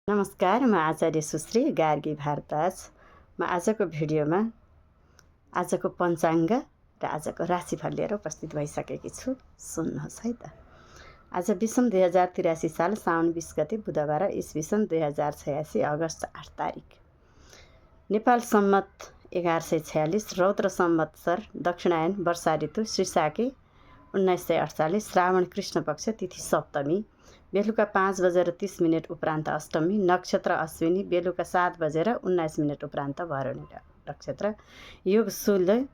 नमस्कार, म आचार्य सुश्री गार्गी भारद्वाज। म आजको भिडियोमा आजको पञ्चाङ्ग र आजको राशिफल लिएर उपस्थित भइसकेकी छु। सुन्नुहोस् है त। आज विषम 2083 साल साउन 20 गते बुधबार, ईस्वी सन् 2086 अगस्त 8 तारिक। नेपाल सम्मत 1146, रौद्र संवत्सर दक्षिणायन, वर्षा ऋतु, श्रीसाके 1948, श्रावण कृष्ण पक्ष, तिथि सप्तमी, बेलुका 5:30 उपरान्त अष्टमी, नक्षत्र अश्विनी, बेलुका 7:19 उपरान्त भरणी नक्षत्र, योग शूल,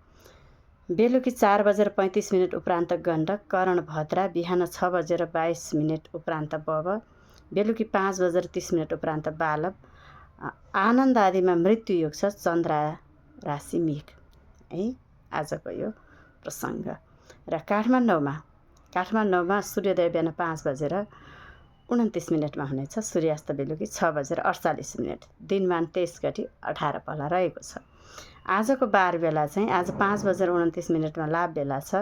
बेलुकी 4:35 उपरान्त गण्डक, करण भद्रा, बिहान 6:22 उपरान्त बब, बेलुकी 5:30 उपरान्त बालव, आनन्द आदिमा मृत्यु योग छ, चन्द्र राशि मेघ है आजको यो प्रसङ्ग। र काठमाडौँमा सूर्योदय बिहान 5:29 हुनेछ, सूर्यास्त बेलुकी 6:48, दिनमान 23 गते 18 पहला रहेको छ। आजको बार बेला चाहिँ आज 5:29 लाभ बेला छ,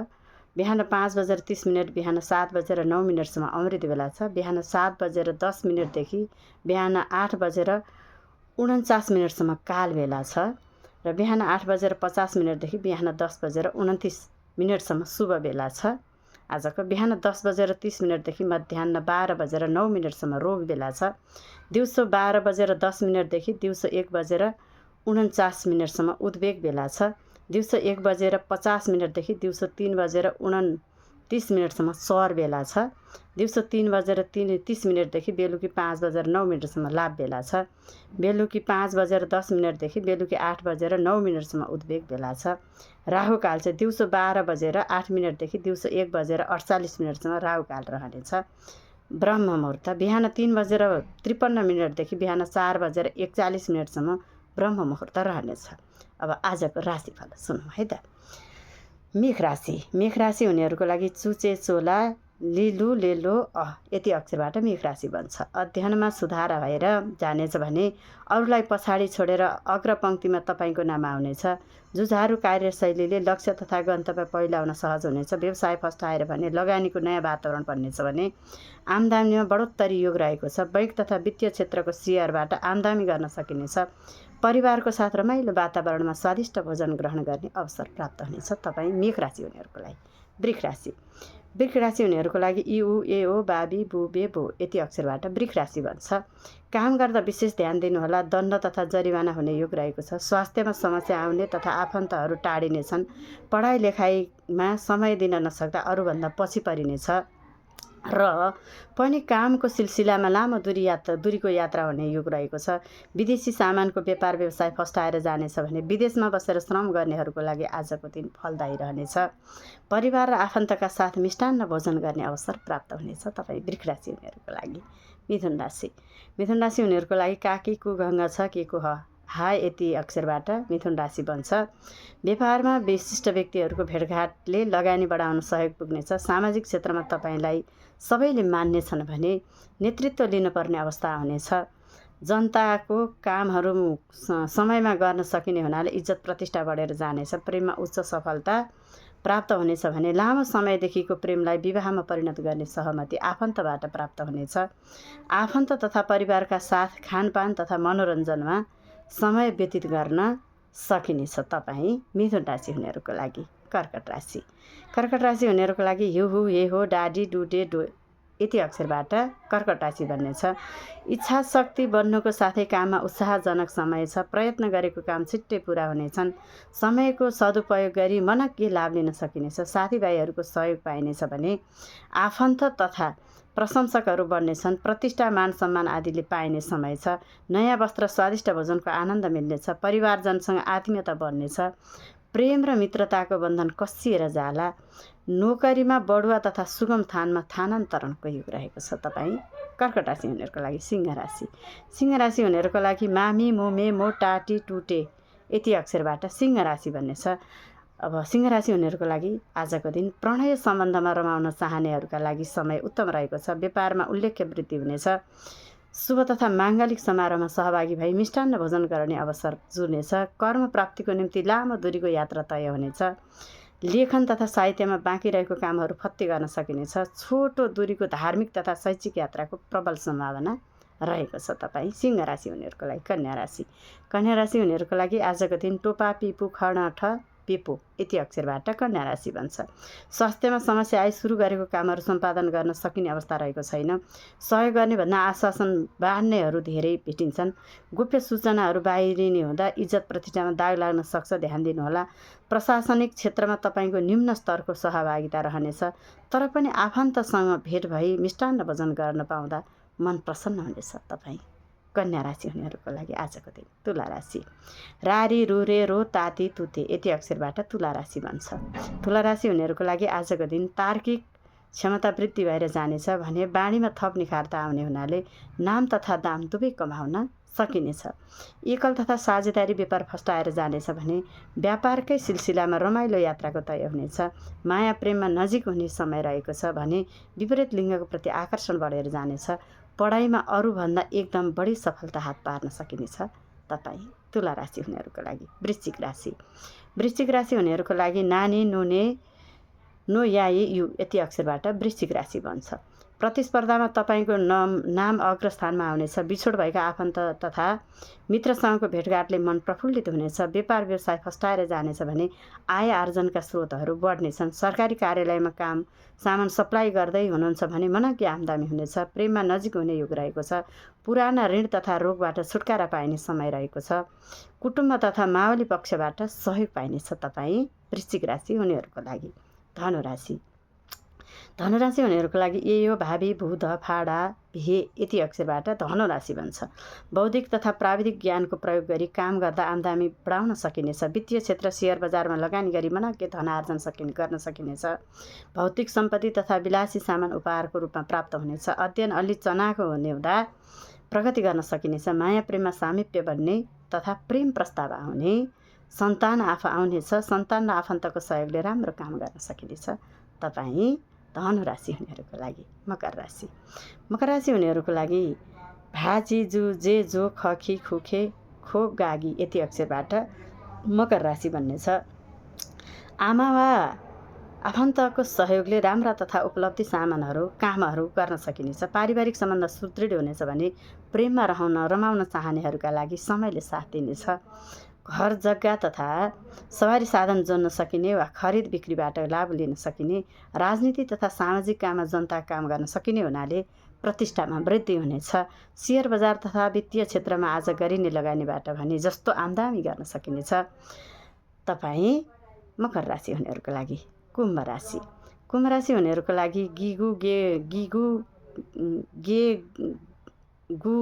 बिहान 5:30, बिहान 7:09 अमृत बेला छ, बिहान 7:10 देखि बिहान 8:49 काल बेला छ, र बिहान 8:50 देखि बिहान 10:29 शुभ बेला छ। आजको बिहान 10:30 देखि मध्याह्न 12:09 रोग बेला छ, दिउँसो 12:10 देखि दिउँसो 1:49 उद्वेग बेला छ, दिउँसो 1:50 देखि दिउँसो 3:29 सर बेला छ, दिउँसो 3:30 देखि बेलुकी 5:09 लाभ बेला छ, बेलुकी 5:10 देखि बेलुकी 8:09 उद्वेग बेला छ। राहुकाल चाहिँ दिउँसो 12:08 देखि दिउँसो 1:48 राहुकाल रहनेछ। ब्रह्म मुहुर्त बिहान 3:53 देखि बिहान 4:41 ब्रह्म मुहुर्त रहनेछ। अब आजको राशिफल सुनौँ है त। मेष राशि हुनेहरूको लागि चुचे चोला लिलु लेलो यति अक्षरबाट मेष राशि बन्छ। अध्ययनमा सुधार भएर जानेछ भने अरूलाई पछाडि छोडेर अग्रपङ्क्तिमा तपाईँको नाम आउनेछ। जुझारु कार्यशैलीले लक्ष्य तथा गन्तव्य पहिलाउन सहज हुनेछ। व्यवसाय फस्टाएर भने लगानीको नयाँ वातावरण बन्नेछ भने आम्दानीमा बढोत्तरी योग रहेको छ। बैङ्क तथा वित्तीय क्षेत्रको सेयरबाट आम्दानी गर्न सकिनेछ। परिवारको साथ रमाइलो वातावरणमा स्वादिष्ट भोजन ग्रहण गर्ने अवसर प्राप्त हुनेछ तपाईँ मेष राशि हुनेहरूको लागि। वृष राशि हुनेहरूको लागि इउ एओ बाबी बुबे बो यति अक्षरबाट वृष राशि बन्छ। काम गर्दा विशेष ध्यान दिनुहोला। दण्ड तथा जरिवाना हुने योग रहेको छ। स्वास्थ्यमा समस्या आउने तथा आफन्तहरू टाढिनेछन्। पढाइ लेखाइमा समय दिन नसक्दा अरूभन्दा पछि परिनेछ र पनि कामको सिलसिलामा लामो दूरीको यात्रा हुने योग रहेको छ। विदेशी सामानको व्यापार व्यवसाय फस्टाएर जानेछ भने विदेशमा बसेर श्रम गर्नेहरूको लागि आजको दिन फलदायी रहनेछ। परिवार र आफन्तका साथ मिष्टान्न भोजन गर्ने अवसर प्राप्त हुनेछ तपाईँ वृष राशि हुनेहरूको लागि। मिथुन राशि हुनेहरूको लागि काकी कुगङ्ग छ के को हा यति अक्षरबाट मिथुन राशि बन्छ। व्यापारमा विशिष्ट व्यक्तिहरूको भेटघाटले लगानी बढाउन सहयोग पुग्नेछ। सामाजिक क्षेत्रमा तपाईँलाई सबैले मान्नेछन् भने नेतृत्व लिनुपर्ने अवस्था हुनेछ। जनताको कामहरू समयमा गर्न सकिने हुनाले इज्जत प्रतिष्ठा बढेर जानेछ। प्रेममा उच्च सफलता प्राप्त हुनेछ भने लामो समयदेखिको प्रेमलाई विवाहमा परिणत गर्ने सहमति आफन्तबाट प्राप्त हुनेछ। आफन्त तथा परिवारका साथ खानपान तथा मनोरञ्जनमा समय व्यतीत गर्न सकिनेछ तपाईँ मिथुन राशि हुनेहरूको लागि। कर्कट राशि हुनेहरूको लागि हिउ हेहो डाडी डुडे डो यति अक्षरबाट कर्कट राशि बन्नेछ। इच्छा शक्ति बढ्नुको साथै काममा उत्साहजनक समय छ। प्रयत्न गरेको काम छिट्टै पुरा हुनेछन्। समयको सदुपयोग गरी मनग्गे लाभ लिन सकिनेछ। साथीभाइहरूको सहयोग पाइनेछ भने आफन्त तथा प्रशंसकहरू बन्नेछन्। प्रतिष्ठा मान सम्मान आदिले पाइने समय छ। नयाँ वस्त्र स्वादिष्ट भोजनको आनन्द मिल्नेछ। परिवारजनसँग आत्मीयता बढ्नेछ। प्रेम र मित्रताको बन्धन कसिएर जाला। नोकरीमा बढुवा तथा सुगम थानमा थानान्तरणको योग रहेको छ तपाईँ कर्कट राशि हुनेहरूको लागि। सिंह राशि हुनेहरूको लागि मामी मोमे मो टाटी टुटे यति अक्षरबाट सिंह राशि बन्नेछ। अब सिंह राशि हुनेहरूको लागि आजको दिन प्रणय सम्बन्धमा रमाउन चाहनेहरूका लागि समय उत्तम रहेको छ। व्यापारमा उल्लेख्य वृद्धि हुनेछ। शुभ तथा माङ्गलिक समारोहमा सहभागी भई मिष्टान्न भोजन गर्ने अवसर जुर्नेछ। कर्म प्राप्तिको निम्ति लामो दूरीको यात्रा तय हुनेछ। लेखन तथा साहित्यमा बाँकी रहेको कामहरू फत्ते गर्न सकिनेछ। छोटो दूरीको धार्मिक तथा शैक्षिक यात्राको प्रबल सम्भावना रहेको छ तपाईँ सिंह राशि हुनेहरूको लागि। कन्या राशि हुनेहरूको लागि आजको दिन टोपा पिपु खर्ण ठ पिपो यति अक्षरबाट कन्या राशि बन्छ। स्वास्थ्यमा समस्या आए सुरु गरेको कामहरू सम्पादन गर्न सकिने अवस्था रहेको छैन। सहयोग गर्ने भन्दा आश्वासन बाँड्नेहरू धेरै भेटिन्छन्। गोप्य सूचनाहरू बाहिरिने हुँदा इज्जत प्रतिष्ठामा दाग लाग्न सक्छ, ध्यान दिनुहोला। प्रशासनिक क्षेत्रमा तपाईँको निम्न स्तरको सहभागिता रहनेछ, तर पनि आफन्तसँग भेट भई मिष्टान्न भोजन गर्न पाउँदा मन प्रसन्न हुनेछ तपाईँ कन्या राशि हुनेहरूको लागि आजको दिन। तुला राशि रारी रुरे रो ताती तुते यति अक्षरबाट तुला राशि बन्छ। तुला राशि हुनेहरूको लागि आजको दिन तार्किक क्षमता वृद्धि भएर जानेछ भने बाणीमा थप निखारता आउने हुनाले नाम तथा दाम दुवै कमाउन सकिनेछ। एकल तथा साझेदारी व्यापार फस्टाएर जानेछ भने व्यापारकै सिलसिलामा रमाइलो यात्राको तय हुनेछ। माया प्रेममा नजिक हुने समय रहेको छ भने विपरीत लिङ्गको प्रति आकर्षण बढेर जानेछ। पढाइमा अरूभन्दा एकदम बढी सफलता हात पार्न सकिनेछ तपाईँ तुला राशि हुनेहरूको लागि। वृश्चिक राशि हुनेहरूको लागि नानी नुने नो याई यु यति अक्षरबाट वृश्चिक राशि बन्छ। प्रतिस्पर्धामा तपाईँको नाम अग्रस्थानमा आउनेछ। बिछोड भएका आफन्त तथा मित्रसँगको भेटघाटले मन प्रफुल्लित हुनेछ। व्यापार व्यवसाय फस्टाएर जानेछ भने आय आर्जनका स्रोतहरू बढ्नेछन्। सरकारी कार्यालयमा काम सामान सप्लाई गर्दै हुनुहुन्छ भने मनग्य आम्दानी हुनेछ। प्रेममा नजिक हुने योग रहेको छ। पुराना ऋण तथा रोगबाट छुटकारा पाइने समय रहेको छ। कुटुम्ब तथा मावली पक्षबाट सहयोग पाइनेछ तपाईँ वृश्चिक राशि हुनेहरूको लागि। धनु राशि हुनेहरूको लागि यो भावी भूध फाडा भे यति अक्षरबाट धनु राशि बन्छ। बौद्धिक तथा प्राविधिक ज्ञानको प्रयोग गरी काम गर्दा आम्दानी बढाउन सकिनेछ। वित्तीय क्षेत्र सेयर बजारमा लगानी गरी मनग्य धनार्जन गर्न सकिनेछ। भौतिक सम्पत्ति तथा विलासी सामान उपहारको रूपमा प्राप्त हुनेछ। अध्ययन अलि चनाखो हुने हुँदा प्रगति गर्न सकिनेछ। माया प्रेममा सामिप्य बन्ने तथा प्रेम प्रस्ताव आउने। सन्तान आउनेछ। सन्तान र आफन्तको सहयोगले राम्रो काम गर्न सकिनेछ तपाईँ धनु राशि हुनेहरूको लागि। मकर राशि हुनेहरूको लागि भाजी जु जे जो खखी खुखे खो गागी यति अक्षरबाट मकर राशि बन्नेछ। आमा वा आफन्तको सहयोगले राम्रा तथा उपलब्धि कामहरू गर्न सकिनेछ। पारिवारिक सम्बन्ध सुदृढ हुनेछ भने प्रेममा रमाउन चाहनेहरूका लागि समयले साथ दिनेछ। घर जग्गा तथा सवारी साधन जोड्न सकिने वा खरिद बिक्रीबाट लाभ लिन सकिने। राजनीति तथा सामाजिक काममा जनता काम गर्न सकिने हुनाले प्रतिष्ठामा वृद्धि हुनेछ। सेयर बजार तथा वित्तीय क्षेत्रमा आज गरिने लगानीबाट भने जस्तो आम्दानी गर्न सकिनेछ तपाईँ मकर राशि हुनेहरूको लागि। कुम्भ राशि हुनेहरूको लागि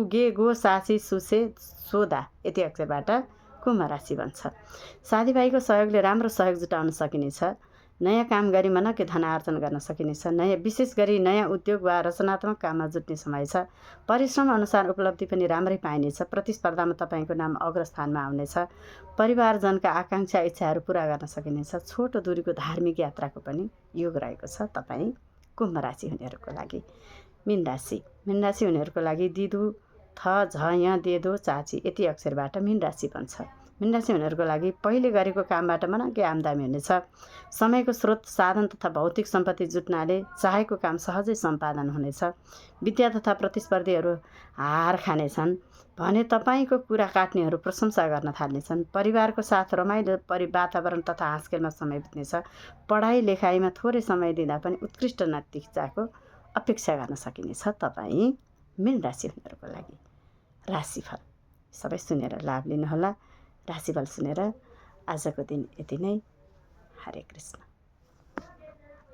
गे गो सासी सुसे सोदा यति अक्षरबाट कुम्भ राशि बन्छ। साथीभाइको सहयोगले राम्रो सहयोग जुटाउन सकिनेछ। नयाँ काम गरी मनग्य धन आर्जन गर्न सकिनेछ। विशेष गरी नयाँ उद्योग वा रचनात्मक काममा जुट्ने समय छ। परिश्रम अनुसार उपलब्धि पनि राम्रै पाइनेछ। प्रतिस्पर्धामा तपाईँको नाम अग्रस्थानमा आउनेछ। परिवारजनका आकाङ्क्षा इच्छाहरू पुरा गर्न सकिनेछ। छोटो दूरीको धार्मिक यात्राको पनि योग रहेको छ तपाईँ कुम्भ राशि हुनेहरूको लागि। मीन राशि हुनेहरूको लागि दिदु थ झ देदो चाची यति अक्षरबाट मीन राशि बन्छ। मीन राशि हुनेहरूको लागि पहिले गरेको कामबाट मनग्य आम्दानी हुनेछ। समयको स्रोत साधन तथा भौतिक सम्पत्ति जुट्नाले चाहेको काम सहजै सम्पादन हुनेछ। विद्या तथा प्रतिस्पर्धीहरू हार खानेछन् भने तपाईँको कुरा काट्नेहरू प्रशंसा गर्न थाल्नेछन्। परिवारको साथ रमाइलो वातावरण तथा हाँसखेलमा समय बित्नेछ। पढाइ लेखाइमा थोरै समय दिँदा पनि उत्कृष्ट नतिजाको अपेक्षा गर्न सकिनेछ तपाईँ मीन राशि हुनेहरूको लागि। राशिफल सबै सुनेर लाभ लिनुहोला। राशिफल सुनेर आजको दिन यति नै। हरे कृष्ण।